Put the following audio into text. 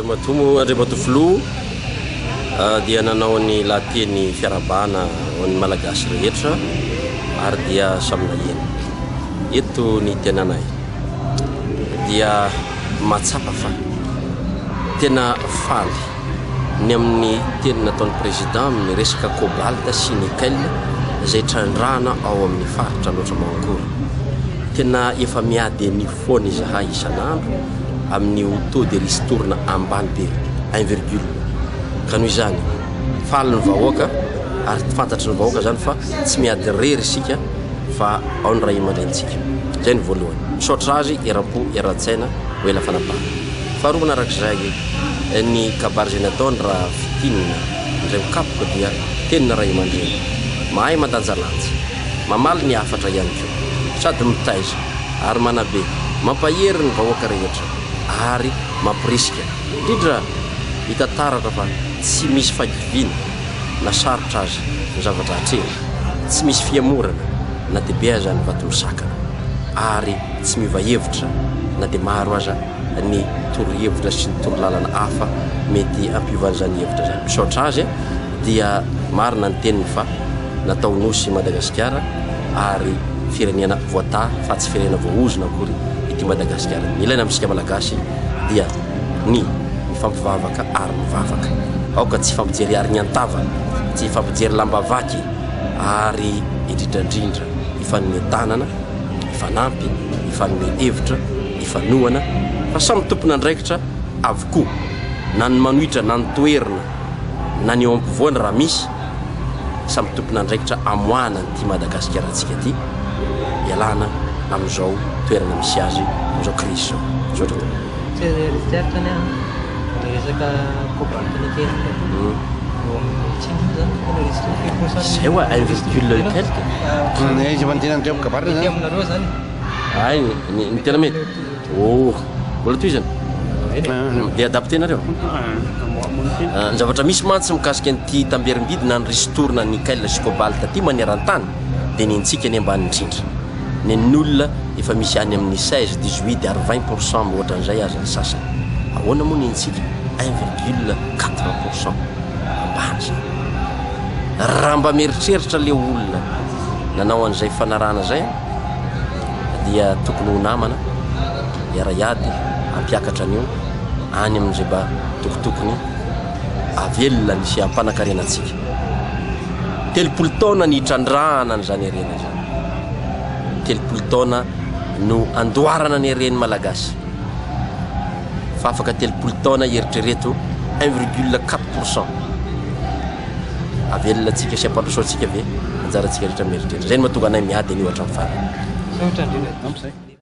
Andriamatoa moa Andriamatoa Filoha dia nanao ny lahateny fiarahabana ho an'ny Malagasy rehetra ary dia samy naheno. Eto ny tenanay dia mahatsapa fa tena faly ny amin'ny teny nataon'ny Président amin'ny resaka cobalt sy nickel izay trandrahana ao amin'ny faritra Alaotra Mangoro. Tena efa miady an'io foana izahay isan'andro amin'io taux de ristourne ambany be, un virgule. Ka noho izany, faly ny vahoaka ary fantatry ny vahoaka izany fa tsy miady irery isika fa ao ny ray aman-drenintsika. Izay ny voalohany. Misaotra azy eram-po, eran-tsaina ho ela fanapahana. Faharoa manarak'izay, ny kabary izay nataony raha fintinina indray mikapoka dia tenin'ny ray aman-dreny. Mahay mandanjalanja. Mamaly ny hafatra ihany koa. Sady mitaiza ary manabe, mampahery ny vahoaka rehetra ary mampirisika. Indrindra hita taratra fa tsy misy fahakiviana na sarotra aza ny zavatra atrehina, tsy misy fihemorana na dia be aza ny vato misakana ary tsy miova hevitra na dia maro aza ny torohevitra sy ny torolalana hafa mety hampiova an'izany hevitra izany. Misaotra azy dia marina ny teniny fa natao nosy i Madagasikara ary firenena voatahy fa tsy firenena voaozona akory ity Madagasikara. Ny ilaina amintsika Malagasy dia ny mifampivavaka ary mivavaka. Aoka tsy hifampijery arigny an-tava, tsy hifampijery lamba vaky ary indrindra indrindra hifanome tanana, hifanampy, hifanome hevitra, hifanohana fa samy tompon'andraikitra avokoa na ny manohitra na ny toherina na ny eo ampovoany raha misy, samy tompon'andraikitra amoahana an'ity Madagasikarantsika ity ialana amin'izao toerana misy azy amin'izao krizy izao. Misaotra tompoko. Tsy eritreritra anie an, le resaka cobalt nickel eo amin'ny tsindry moa zany tena risque firy pour cent Zay hoa un virgule et quelque. Izy efa niteny an'ireo kabary Mety zany. aminareo zany. Ay, ny, ny tena mety. Oh, mbola tohizana. Dia adapté nareo. Ny zavatra misy mantsy mikasika an'ity tamberim-bidy na ny ristourne nickel sy cobalt ity maneran-tany dia ny antsika eny ambany indrindra. Ny an'ny olona efa misy any amin'ny 16, 18 ary 20 pour cent mihoatra an'izay aza ny sasany. Ahoana moa ny antsika? 1,4 pour cent. Ambany izany. Raha mba mieritreritra ilay olona nanao an'izay fanarahana izay dia tokony ho namana hiara-hiady hampiakatra an'io any amin'izay mba tokotokony hahavelona ny sy hampanakarena antsika. 30 taona ny hitrandrahana an'izany harena izany. 30 taona no andoarana ny haren'ny Malagasy. Fa afaka 30 taona eritrereto 1,4 pour cent. Havelona antsika sy hampandroso antsika ve? Anjarantsika rehetra mieritreritra. Izay no mahatonga anay miady an'io hatramin'ny farany. Misaotra indrindra.